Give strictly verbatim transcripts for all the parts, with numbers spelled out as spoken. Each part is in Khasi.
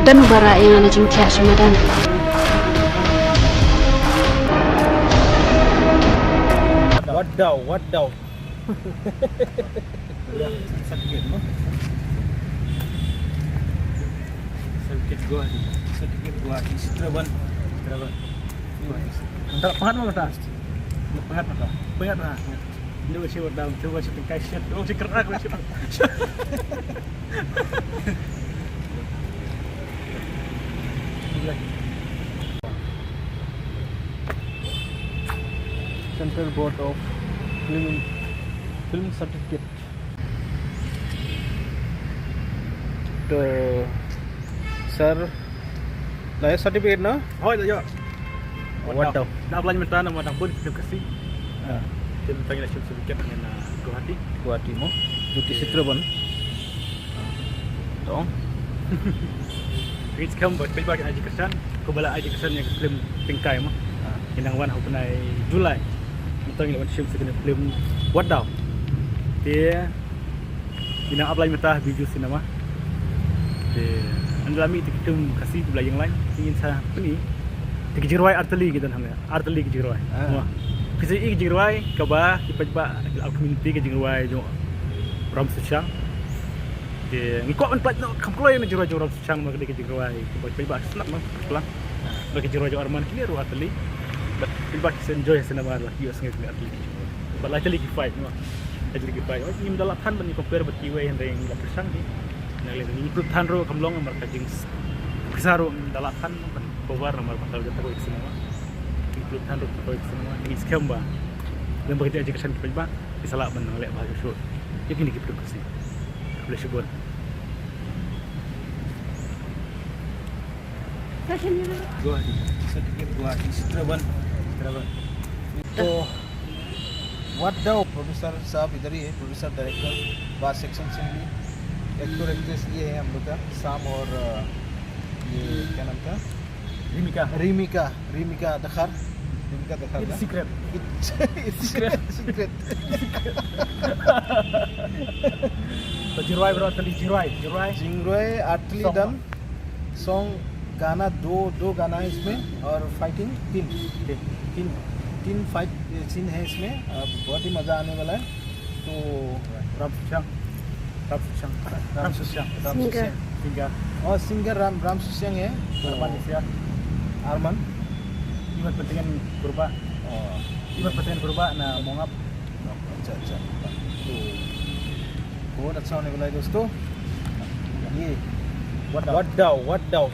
Don uba rah ïa nga na jingthiah sha madan. Wat daw, wat daw. Certificate mo. Certificate Guwahati. Certificate Guwahati. Citrabon. Citrabon. Guwahati. Mynta pyngat mo mynta? Pyngat mynta. Pyngat mynta. Ndu shi wat dam, tu wat shi tengkai shit. Oh, shi kerak, shi kerak. Central Board of Film, Film Certificate. To, sir, la ïoh certificate, no? Hoi, la ïoh. Wat daw. Na apply mynta namar dang bun ki film Khasi. Ah. Te mynta ngi la shim certificate na Guwahati. Guwahati mo. Duty Citrabon. To. Ngi skhem ba peit ba kin ai jingkyrshan, kumba la ai jingkyrshan ïa ka film Tengkai mo. Ah. Ngi nang wan ha u bnai July. Mynta ngi la wan shim sa kane ka film Wat Daw. Te Ngi nang apply mynta ha Bijou Cinema. Te ynda la mih te ki film Khasi kiba la ïeng line, te ngin sa pyni. Te ki jingrwai artylli ki don hangne, artylli ki jingrwai. Ah. Mo. Phi sa ïohi ki jingrwai kaba ki paidbah, ki community, ki jingrwai jong Ram Susiang. Te ngi kwah ban pynlait noh kham kloi na jingrwai jong Ram Susiang, mo, ka dei ki jingrwai kiba paidbah sngap, mo, klang. Bad ki jingrwai jong Arman kine ruh artylli. Bad paidbah ki sa enjoy ha cinema la ki ïohsngew kine artylli ki jingrwai. Bad la artylli ki fight, mo. Ka jingkyrpad. Ngim da lah than ban compare bad kiwei hynrei ngi la pyrshang hi. Nang leh ngi pynlut than ruh kam long namar ka jing pisa ruh ngim da lah than ban cover namar ba ka jingkyrpad ka cinema. Ngi pynlut than ruh ka cinema. Ngi skhem ba lem bad ka jingkyrpad ba ki sa lah ban nang leh bha shuh. Ïa kine ki pynlut ka cinema. Khublei shibun. Guwahati. Certificate Guwahati. Citrabon. Citrabon. तो What Daw, प्रोड्यूसर साहब इधर ही है, प्रोड्यूसर डायरेक्टर, बास सेक्शन से भी एक्टर एक्ट्रेस ये है हम लोग का, साम और, अ, ये क्या नाम था? रिमिका। रिमिका, रिमिका दखर, रिमिका दखर ना? सीक्रेट। सीक्रेट। सीक्रेट। तो जिरवाई ब्रो, तली जिरवाई, जिरवाई। जिंगरोय आटली सॉन्ग। डन। सॉन्ग, गाना दो, दो गाना है इसमें और फाइटिंग तीन। तीन। तीन, तीन फाइट सीन है इसमें। अब बहुत ही मज़ा आने वाला है। तो राम सुशांत, राम सुशांत, राम सुशांत, राम सिंगर। सुशांत, सिंगर। और सिंगर राम, राम सुशांत है। तो अरमान इसिया। अरमान। Iman Pentingan Purba। और Iman Pentingan Purba na Mongap। अच्छा, अच्छा। तो बहुत अच्छा होने वाला है दोस्तों। ये What Daw। What Daw, What Daw।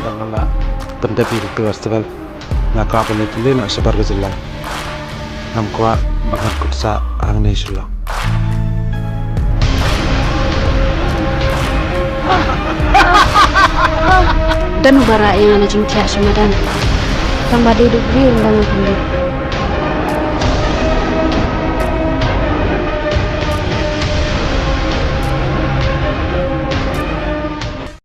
Nga la pyndep ïa ka festival. Nga kwah ban ïatylli noh shabar ka jylla. Ngam kwah ba ngan kut sah hangne shuh. Don uba rah ïa nga na jingthiah sha madan. Tang ba dei duk ri ynda nga pyndep.